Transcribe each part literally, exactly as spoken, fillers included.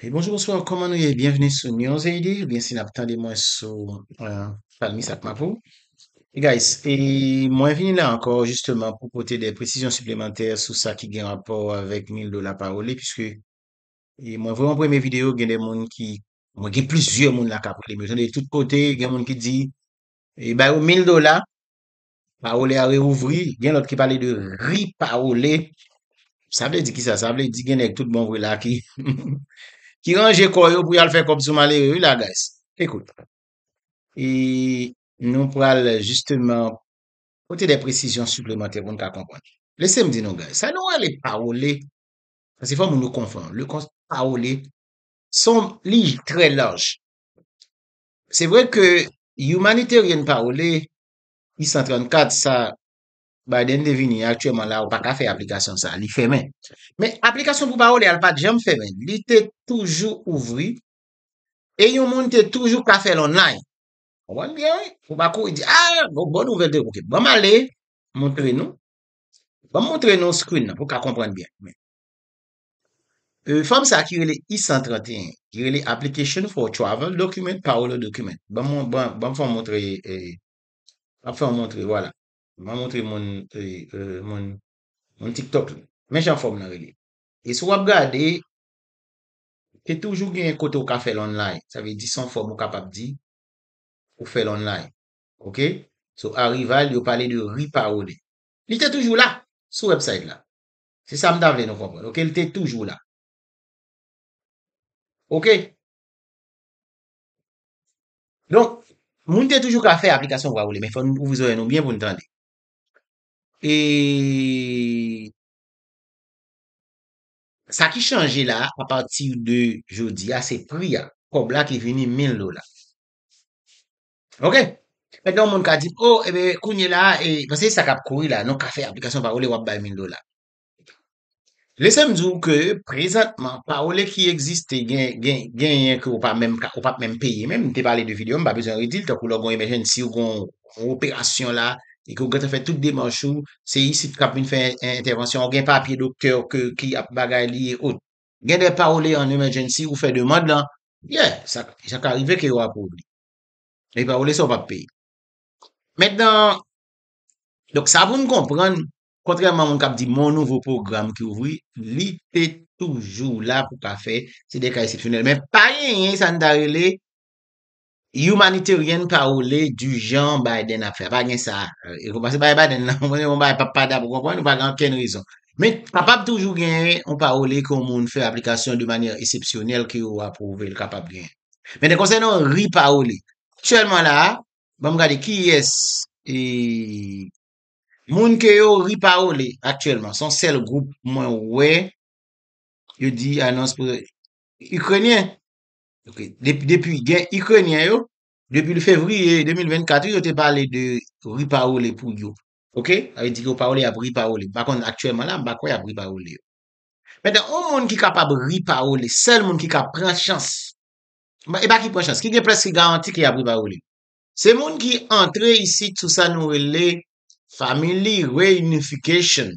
E bonjou, bonswa, kòman nou ye? Byenveni sou News A D, oubyen si n ap tande mwen sou uh, Palmis ak Mapou. E guys, e mwen vini la ankò jisteman pou pote de presizyon siplemantè sou sa ki gen rapò avèk mil dola pawole, piske e mwen voye yon premye videyo, gen de moun ki, mwen gen plizyè moun la k ap rele m, yo tande tout kote, gen moun ki di, e ba yo mil dola, pawole a reouvri, gen lòt ki pale de ri pawole. Sa vle di kisa? Sa vle di gen nèg tout bon vre la ki ki ranje kò yo pou y al fè kòb sou malere wi la, guys. Ekout. E nou pral jisteman pote de presizyon siplemantè pou n ka konprann. Lese m di nou, guys, sa nou rele pawole, paske fò moun yo konprann. Le konsèp pawole, son li trè laj. Se vre ke humanitarian pawole, I san trannkat, sa Biden te vini aktyèlman la, ou pa ka fè aplikasyon sa, li fèmen. Men aplikasyon pou pawole a, l pa t janm fèmen. Li te toujou ouvri, e yon moun te toujou ka fè l online. Konprann byen, wi? Ou pa kouri di, ah, bon, bon nouvèl te, ok. Ban m ale, montre nou. Ban m montre nou screen nan, pou w ka konprann byen. Men, e, fòm sa ki rele I san trannteyen, ki rele Application for Travel Document, Pawole Document. Ban m, ban, ban m fè w montre, e, m ap fè w montre, vwala. M ap montre moun, e, e, moun, moun TikTok la. Men jan fòm nan rele. E si w ap gade, te toujou gen kote w ka fè l online. Sa vle di se yon fòm ou kapab di ou fè l online. Ok? So, arrival, yo pale de ri pawole. Li te toujou la, sou website la. Se sa m ta vle nou konprann. Ok? Li te toujou la. Ok? Donk, moun te toujou ka fè aplikasyon pawole, men fò n ouvri zòrèy nou byen pou n tande. E sa ki chanje la, apati de jodi a, se pri a. Kòb la ki vini mil dola. Ok? Mentnan, yon moun ka di, oh, ebe, kounye la, e, paske se sa k ap kouri la, nou ka fè aplikasyon pawole, w ap bay mil dola. Lese m di w ke prezantman, pawole ki egziste, gen, gen, genyen ke ou pa menm ka, ou p ap menm peye menm. M te pale de videyo, m pa bezwen redi l, tankou lè w gen yon emergency, ou gen yon operasyon la, e ke w gentan fè tout demach ou, se isit k ap vin fè en-, entèvansyon, ou gen papye doktè ke, ki ap bagay li e ot. Gen de pawole an emergency, ou fè demann lan, yeah, sa, sa ka rive ke yo apwouve li. E pawole sa w p ap peye. Mentnan, donk sa pou n konprann, kontrèman moun k ap di, men yon nouvo pwogram ki ouvri, li te toujou la pou ka fè, se de ka eksepsyonèl. Men pa genyen sa n ta rele humanitarian pawole di jan Biden ap fè. Pa gen sa. E kòmanse bay Biden nan, mwen, mwen bay papa dap, ou konprann, ou pa gen okenn rezon. Men kapab toujou genyen yon pawole ke yon moun fè aplikasyon de manyè eksepsyonèl ke yo apwouve l kapab genyen. Men konsènan ri pawole, aktyèlman la, ban m gade kiyès, e, moun ke yo ri pawole aktyèlman. Se yon sèl gwoup mwen wè, yo di anons pou Ikrenyen. Ok, depi, depi gen Ikrenyen yo, depi fevriye de mil vennkat, yo te pale de ri pawole pou yo. Ok? Sa vle di ke yo pawole, y ap ri pawole. M pa konn aktyèlman la, m pa kwè y ap ri pawole yo. Mentnan, yon moun ki kapab ri pawole, sèl moun ki ka pran chans, e pa ki pran chans, ki gen prèske garanti ke y ap ri pawole, se moun ki antre isit sou sa nou rele Family Reunification.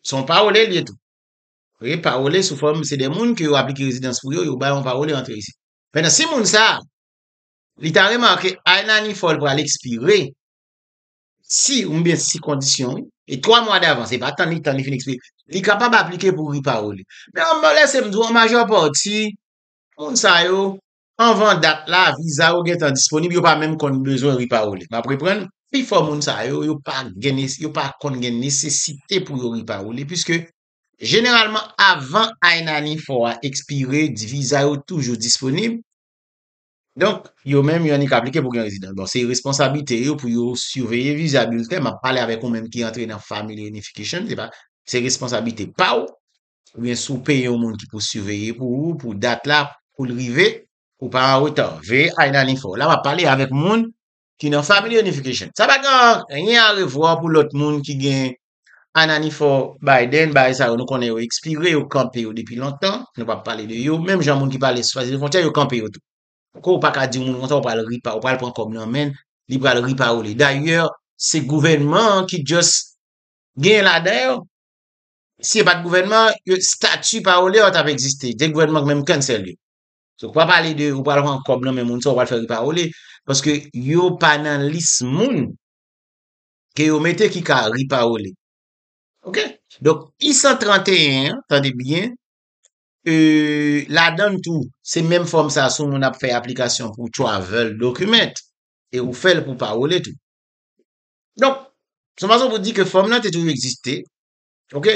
Se yon pawole l ye tou. Wi, pawole sou fòm, se de moun ke yo aplike rezidans pou yo, yo bay yon pawole antre isit. Mentnan, si moun sa a, li ta remake I ninety-four pral ekspire, si, oubyen si kondisyon, wi, e twa mwa davans, e pa tann li, tann li fin ekspire, li kapab aplike pou ri pawole. Men an, lese m di w, an majè pati, moun sa yo, anvan dat la, viza yo gentan disponib, yo pa menm konn bezwen ri pawole. M ap reprann, pifò moun sa yo, yo pa gen nes-, yo pa konn gen nesesite pou yo ri pawole, piske jeneralman, avan I ninety-four a ekspire, di-, viza yo toujou disponib. Donk, yo menm, yo annik aplike pou gen rezidans. Bon, se responsablite yo pou yo siveye viza, bilten. M ap pale avèk ou menm ki antre nan Family Reunification, se pa, se responsablite pa w. Oubyen si w peye yon moun ki pou siveye pou ou, pou dat la, pou l rive, ou pa an reta. Veye I ninety-four. La, m ap pale avèk moun ki nan Family Reunification. Sa pa gen anyen a revwa pou lòt moun ki gen I ninety-four Biden, bagay sa yo, nou konnen yo ekspire, yo kanpe yo depi lontan. Nou p ap pale de yo. Menm jan moun ki pale sou fasil fwontyè, yo kanpe yo tou. Ko ou pa ka di yon moun konsa, ou pral ri pa, ou pral pran kòb nan men l, li pral ri pawole. Dayè, se gouvènman an ki just gen ladan yo. si e pa t gouvènman, yo, stati pawolè yo t ap egziste. Dè gouvènman menm cancel yo. So, ou pa pale de, ou pral pran kòb nan men moun sa, ou pral fè ri pawolè. Paske yo pa nan lis moun ke yo mete ki ka ri pawolè. Ok? Donk, I san trant e yen an, tande byen, e, ladan l tou, se menm fòm sa, si yon moun ap fè aplikasyon pou travel document, e ou fè l pou pawolè tou. Donk, se yon fason pou di ke fòm nan te toujou egziste. Ok?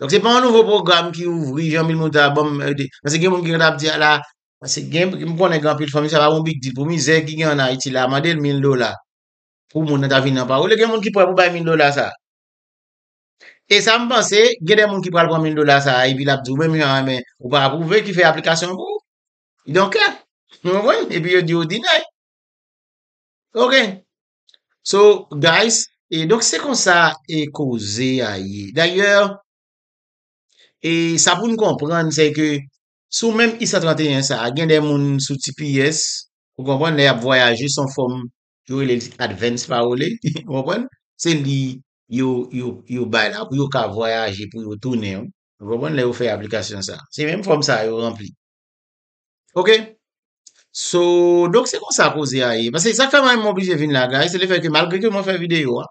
Donk, se pa yon nouvo pwogram ki ouvri, jan mil moun ta ban m, e, de, paske gen moun ki konn ap di, ala, paske gen, m konnen gen anpil fanmi, sa pa yon big deal. Pou mizè ki gen ann Ayiti la, mande l mil dola. Pou moun nan ta vin nan pawolè, gen moun ki prè pou bay mil dola sa. E sa m panse, gen de moun ki pral pran mil dola sa, epi l ap di w, menm jan, men, ou pa apwouve, ki fè aplikasyon pou ou. Li don't care. Ou konprann? Epi yo di w deny. Ok. So, guys, e donk se konsa e koze a ye. Dayè, e sa pou n konprann, se ke sou menm I san trant e yen sa, gen de moun sou T P S, ou konprann, lè y ap vwayaje, se yon fòm, yo rele l advance pawolè, ou konprann? Se li yo, yo, yo bay la pou yo ka vwayaje, pou yo tounen, ou konprann, lè yo fè aplikasyon sa. Se menm fòm sa yo ranpli. Ok? So, donk se konsa koze a ye. Paske sa k fè mwen menm oblije vin la, guys, se lefètke malgre ke mwen fè videyo a,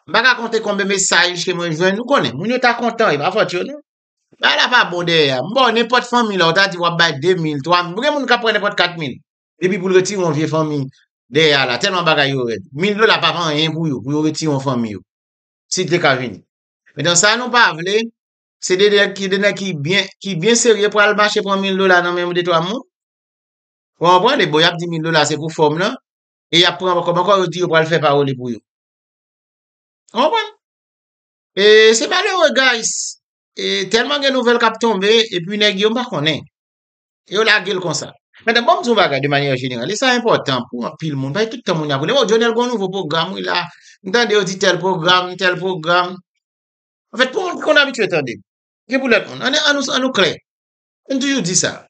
m pa ka konte konbyen mesaj ke mwen jwenn, nou konnen, moun yo ta kontan, e pa fòt yo, non. Bagay la pa bon dèyè a. M ba w nenpòt fanmi la, ou ta di w ap bay de mil, twa mil. Gen moun k ap pran nenpòt kat mil. Epi pou l retire yon vye fanmi dèyè a la, tèlman bagay yo rèd. Mil dola pa fè anyen pou yo, pou yo retire yon fanmi yo. Si l te ka vini. Men nan sa nou pa vle, se de nèg ki, de nèg ki byen, ki byen serye pral mache pran mil dola nan men de twa moun. Ou konprann? E bon, y ap di mil dola se pou fòm nan. E y ap pran kòb ankò, yo di yo pral fè pawòl pou yo. Ou konprann? E se malere, guys. E tèlman gen nouvèl k ap tonbe, epi nèg yo m pa konnen. Yo lage l konsa. Mentnan, bon, m di yon bagay de manyè jeneral. E sa enpòtan pou anpil moun. Paske tout tan moun ap rele, "Oh, Jonel gon nouvo pwogram, wi la. M tande yo di tèl pwogram, tèl pwogram." Anfèt, pou moun ki konn abitye tande, gen pou lòt moun. Ann, ann nou, ann nou klè. M toujou di sa.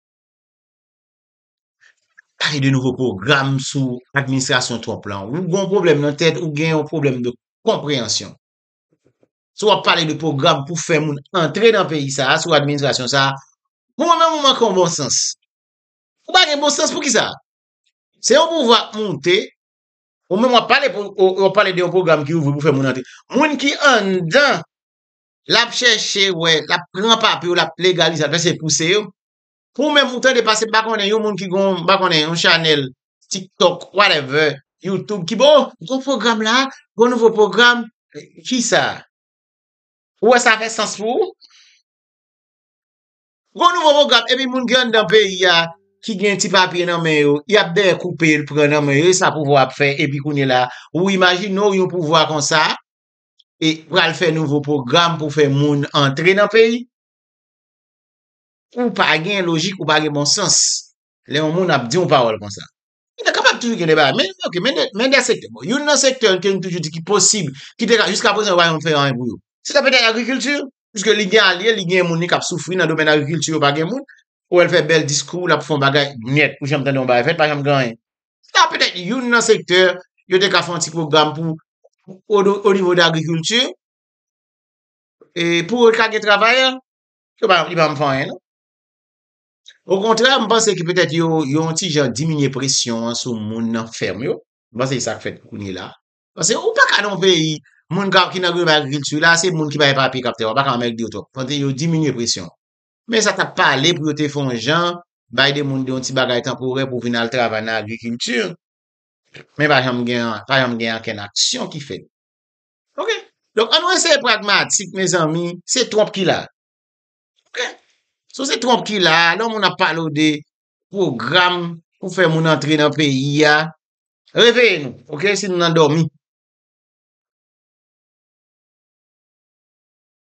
Pale de nouvo pwogram sou administrasyon Trump lan. Ou gen yon pwoblèm nan tèt, ou gen yon pwoblèm de konpreyansyon. Si w ap pale de pwogram pou fè moun antre nan peyi sa a, sou administrasyon sa a, pou mwen menm, ou manke yon bon sans. Ou pa gen bon sans pou ki sa? Se yon pouvwa k moute, ou menm w ap pale pou, ou, w ap pale de yon pwogram ki ouvri pou fè moun antre. Moun ki anndan, l ap chèche wè, l ap pran papye yo, l ap legalize, l ap fè se pouse yo. Pou menm ou tande pase, m pa konnen, yon moun ki gon, m pa konnen, yon chanèl TikTok, whatever, YouTube, ki bo, gon pwogram la, gon nouvo pwogram, ki sa? Ou wè sa fè sans pou ou? Gon nouvo pwogram, epi moun ki anndan peyi a, ki gen ti papye nan men yo, y ap dèyè koupe l, pran nan men yo, e sa pouvwa ap fè, epi kounye la, ou imajine w yon pouvwa konsa, e pral fè nouvo pwogram pou fè moun antre nan peyi? Ou pa gen lojik, ou pa gen bon sans. Lè yon moun ap di yon pawòl konsa. Li ta kapab toujou gen de bagay. Men, ok, men de, men de sektè. Bon, youn nan sektè ke nou toujou di ki posib, ki te ka, jiska prezan, yo pa janm fè anyen pou yo. Se ta petèt agrikilti, piske li gen alye, li gen moun li k ap soufri nan domèn agrikilti, yo pa gen moun. Ou wè l fè bèl diskou, l ap fè yon bagay, nyèt, ou janm tande yon bagay fèt, pa janm gen anyen. Se ta petèt youn nan sektè, yo te ka fè yon ti pwogram pou, o, o nivo de agrikilti, e pou yo ka gen travayè, yo pa, li pa fè anyen, non. Okontrè, m panse ke petèt yo, yo yon ti jan diminye presyon an sou moun nan fèm yo. M panse se sa k fèt kounye la. Paske ou pa ka nan yon peyi, moun ka, ki nan grenn agrikilti la, se moun ki pa gen papye k ap travay, ou pa ka anmède yo twòp. Panse yo diminye presyon. Men sa t ap pale pou yo te fè yon jan, bay de moun de yon ti bagay tanporè pou vin al travay nan agrikilti. Men pa janm gen, pa janm gen okenn aksyon ki fèt. Ok? Donk, ann nou eseye pragmatik, mezanmi. Se Trump ki la. Ok? So, se Trump ki la. Lè yon moun ap pale w de pwogram pou fè moun antre nan peyi a, reveye nou, ok? Si nou nan dòmi,